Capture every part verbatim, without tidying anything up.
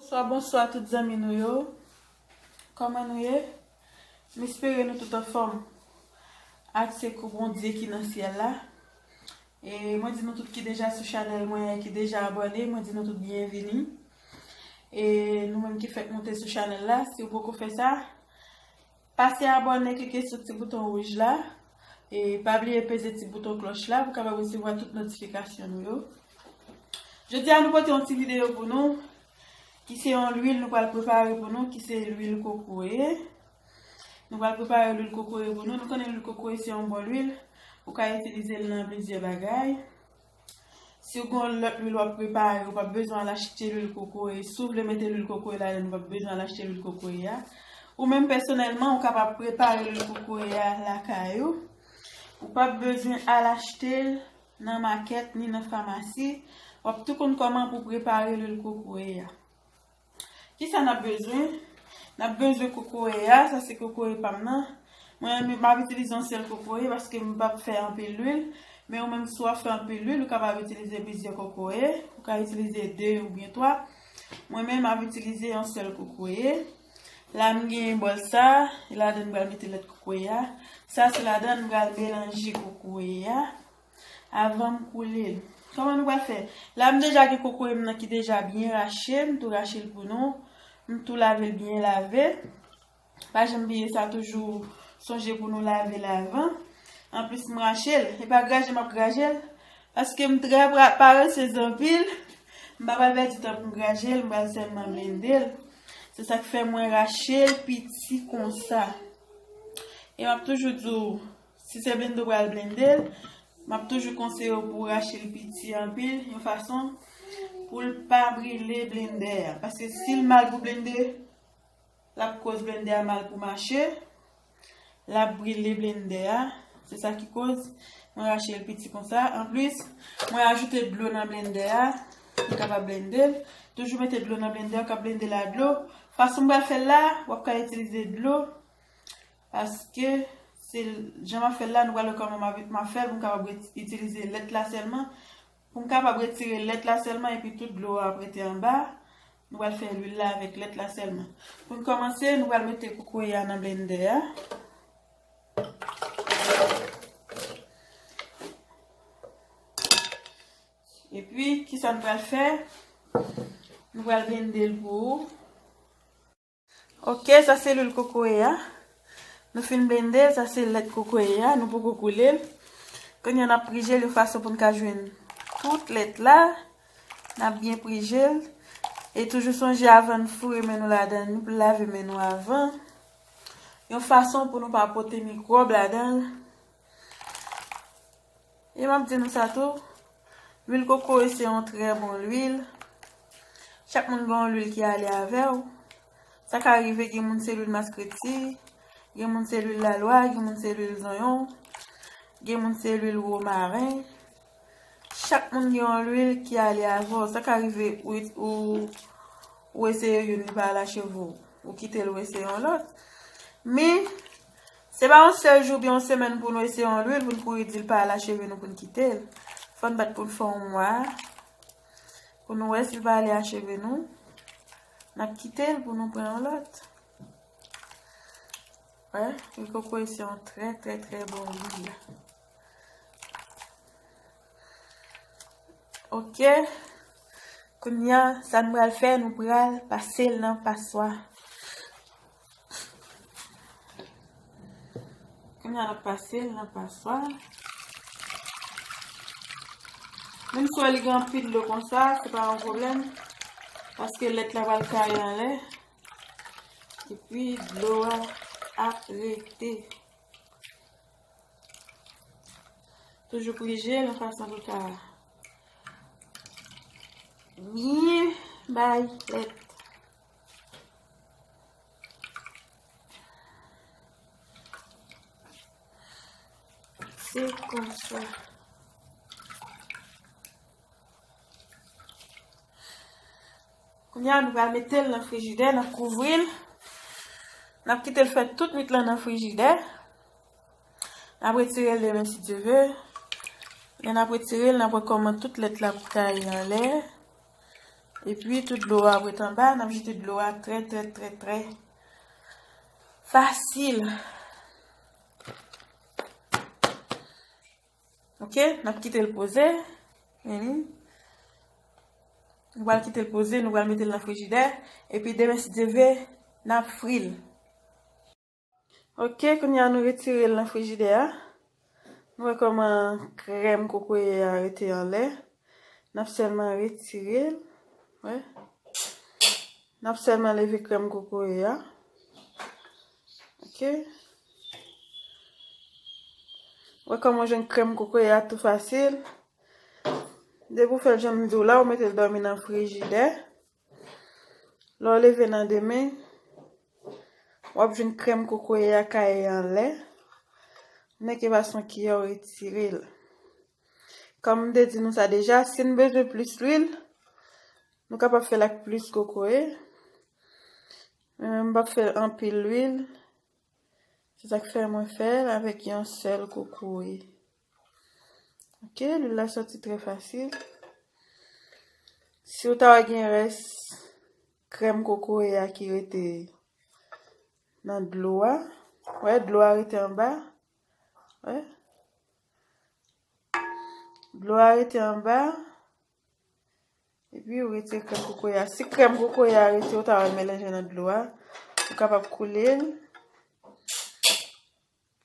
Bonswa, bonswa tout zanmi nou yo. Kòman nou ye? M espere nou tout anfòm ak sekou Bondye ki nan syèl la. E mwen di nou tout ki deja sou chanèl mwen e ki deja abòne, mwen di nou tout byenvini. E nou menm ki fèk monte sou chanèl la, si w poko fè sa, pase abòne, klike sou ti bouton wouj la. E pa bliye peze ti bouton klòch la pou w kapab resevwa tout notifikasyon nou yo. Jodi a nou pote yon ti videyo pou nou, ki se yon lwil nou pral prepare pou nou, ki se lwil kokoye. Nou pral prepare lwil kokoye pou nou. Nou konnen lwil kokoye se yon bon lwil. Ou ka itilize l nan plizyè bagay. Si w gen yon lòt lwil w ap prepare, ou p ap bezwen al achte lwil kokoye. Si w vle mete lwil kokoye ladan, ou p ap bezwen al achte lwil kokoye a. Ou menm pèsonèlman, ou kapab prepare lwil kokoye a lakay ou. Ou p ap bezwen al achte l nan makèt ni nan famasi. W ap tou konn kòman pou prepare lwil kokoye a. Kisa n ap bezwen? N ap bezwen kokoye a, sa se kokoye pa m nan. Mwen, m ap itilize yon sèl kokoye paske m p ap fè anpil lwil. Men ou menm, si w ap fè anpil lwil, ou kapab itilize plizyè kokoye. Ou ka itilize de oubyen twa. Mwen menm, m ap itilize yon sèl kokoye. La, m gen bòl sa, e ladan m pral mete lòt kokoye a. Sa, se ladan m pral melanje kokoye a. Avan m koule l. Kòman nou pral fè? La, m deja gen kokoye m nan ki deja byen rache, m tou rache l pou nou. M tou lave l byen lave. Pa janm bliye sa, toujou sonje pou nou lave l avan. Anplis, m rache l. E pa graje m ap graje l. Paske m trè pra-, parese anpil. M pa pral pèdi tan pou m graje l, m pral sèlman blende l. Se sa k fè mwen rache l piti konsa. E m ap toujou di w, si se blende w pral blende l, m ap toujou konseye w pou w rache l piti anpil, yon fason pou l pa brile blendè a. Paske si l mal pou blende, l ap koz blendè a mal pou mache, l ap brile blendè a. Se sa ki koz mwen rache l piti konsa. Anplis, mwen ajoute dlo nan blendè a pou m kapab blende l. Toujou mete dlo nan blendè a, w ka blende l a dlo. Fason m pral fè l la, w ap ka itilize dlo. Paske se jan m ap fè l la, nou pral wè kòman m ap, m ap fè l pou m kapab ret-, itilize lèt la sèlman. Pou m kapab retire lèt la sèlman epi tout dlo a ap rete anba. Nou pral fè lwil la avèk lèt la sèlman. Pou n kòmanse, nou pral mete kokoye a nan blendè a. Epi, kisa n pral fè? Nou pral blende l pou ou. Ok, sa se lwil kokoye a. Nou fin blende, sa se lèt kokoye a, nou poko koule l. Kounye a n ap prije l yon fason pou n ka jwenn tout lèt la. N ap byen prije l. E toujou sonje avan n foure men nou ladan l, nou pou lave men nou avan. Yon fason pou nou pa pote mikwòb ladan l. E m ap di nou sa tou, lwil kokoye se yon trè bon lwil. Chak moun gen yon lwil ki ale avè w. Sa ka rive gen moun se lwil maskreti, gen moun se lwil lalwa, gen moun se lwil zonyon, gen moun se lwil womaren. Chak moun gen yon lwil ki ale avè w. Sa ka rive ou, ou, ou eseye youn, li pa al acheve w. Ou kite l, ou eseye yon lòt. Men, se pa yon sèl jou oubyen yon semèn pou nou eseye yon lwil, pou n kouri di l pa al acheve nou, pou n kite l. Fò n bat pou n fè yon mwa, pou nou wè si l pa ale acheve nou. N ap kite l pou nou pran yon lòt. Wè, lwil kokoye se yon trè, trè, trè bon lwil. Ok. Kounye a, sa n pral fè, nou pral pase l nan paswa. Kounye a, n ap pase l nan paswa. Menm si w wè li gen anpil dlo konsa, se pa yon pwoblèm. Paske lèt la pral kaye anlè. Epi dlo a ap rete. Toujou prije l yon fason pou l ka byen bay lèt. Se konsa. Kounye a, nou pral mete l nan frijidè, n ap kouvri l. N ap kite l fè tout nwit lan nan frijidè. N ap retire l demen, si Dye ve. Lè n ap retire l, n ap wè kòman tout lèt la pou kaye anlè. Epi tout dlo a ap ret anba, n ap jete dlo a trè, trè, trè, trè fasil. Ok, n ap kite l poze. Vini. Nou pral kite l poze, nou pral mete l nan frijidè. Epi demen, si Dye vle, n ap fri l. Ok, kounye a nou retire l nan frijidè a. Nou wè kòman krèm kokoye a rete anlè. N ap sèlman retire l. Wè. N ap sèlman leve krèm kokoye a. Ok. Wè kòman w jwenn krèm kokoye a tou fasil. Depi w fè l jan m di w la, ou mete l dòmi nan frijidè. Lè w leve nan demen, w ap jwenn krèm kokoye a kaye anlè. Nèk evason kiyè w retire l. Kòm m te di nou sa deja, si n bezwen plis lwil, nou kapab fè l ak plis kokoye. Mwen menm, m p ap fè anpil lwil. Se sa k fè mwen fè l avèk yon sèl kokoye. Ok, lwil la sòti trè fasil. Si w ta wè gen rès krèm kokoye a ki rete nan dlo a, wè, dlo a rete anba. Wè. Dlo a rete anba. Epi ou retire krèm kokoye a. Si krèm kokoye a rete, ou ta wè l melanje nan dlo a. Ou kapab koule l.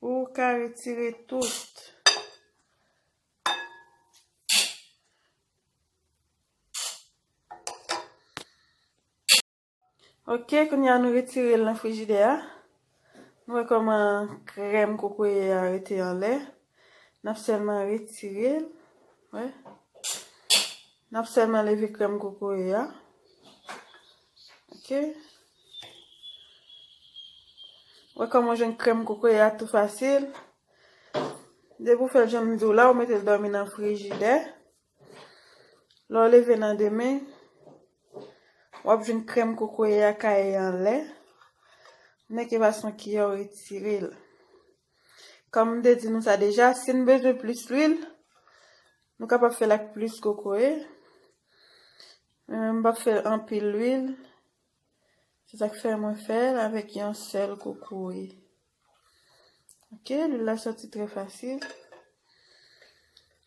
Pou ou ka retire tout. Ok, kounye a nou retire l nan frijidè a. Nou wè kòman krèm kokoye a rete anlè. N ap sèlman retire l. Wè. N ap sèlman leve krèm kokoye a. Ok. Wè kòman w jwenn krèm kokoye a tou fasil. Depi w fè l jan m di w la, ou mete l dòmi nan frijidè. Lè w leve nan demen, w ap jwenn krèm kokoye a kaye anlè. Men ki fason kiyè w retire l. Kòm m te di nou sa deja, si n bezwen plis lwil, nou kapab fè l ak plis kokoye. Men mwen m p ap fè anpil lwil. Se sa k fè mwen fè l avèk yon sèl kokoye. Ok, lwil la sòti trè fasil.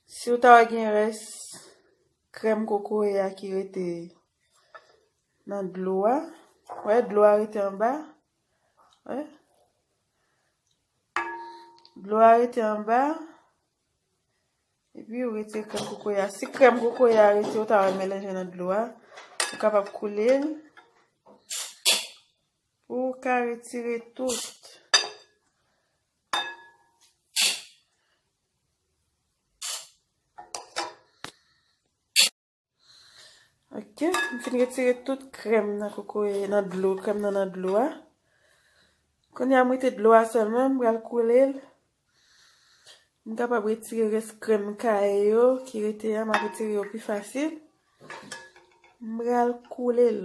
Si w ta wè gen rès krèm kokoye a ki rete nan dlo a, wè, dlo a rete anba. Wè. Dlo a rete anba. Epi ou retire krèm kokoye a. Si krèm kokoye a rete, ou ta wè melanje nan dlo a. Ou kapab koule l. Pou ou ka retire tout. Ok, m fin retire tout krèm nan kokoye, nan dlo, krèm nan nan dlo a. Kounye a m rete dlo a sèlman, m pral koule l. M kapab retire rès krèm kaye yo ki rete a, m ap retire yo pi fasil. M pral koule l.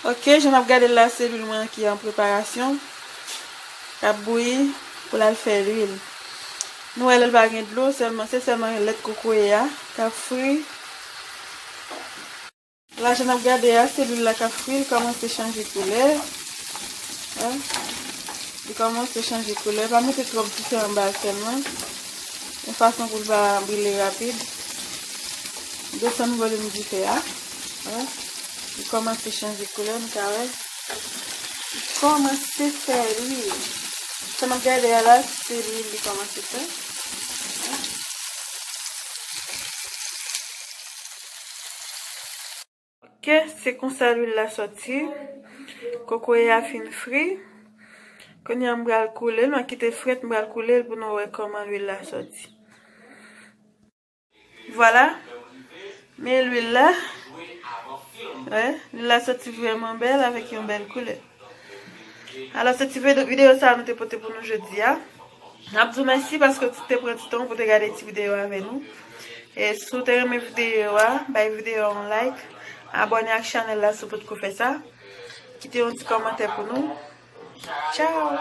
Ok, jan n ap gade l la, se lwil mwen ki an preparasyon, k ap bouyi pou l al fè lwil. Nou wè lè l pa gen dlo, sèlman, se sèlman lèt kokoye a k ap fri. La, jan n ap gade a, se lwil la k ap fri, li kòmanse chanje koulè. Wè. Li kòmanse chanje koulè. Pa mete twòp dife anba l sèlman. Yon fason pou l pa brile rapid. Desann volim dife a. Wè. Li kòmanse chanje koulè, nou ka wè. Li kòmanse fè lwil. Sa n ap gade a la, se lwil li kòmanse fè. Wè. Ok, se konsa lwil la sòti. Kokoye a fin fri. Kounye a m pral koule l, m a kite l frèt, m pral koule l pou nou wè kòman lwil la sòti. Vwala. Men lwil la. Wè, lwil la sòti vrèman bèl avèk yon bèl koulè. Alò, se ti vide-, videyo sa a nou te pote pou nou jodi a. N ap di w mèsi paske w te pran ti tan w pou te gade ti videyo a avè nou. E si w te renmen videyo a, bay videyo a yon like, abòne ak chanèl la si w potko fè sa. Kite yon ti kòmantè pou nou. Tchao!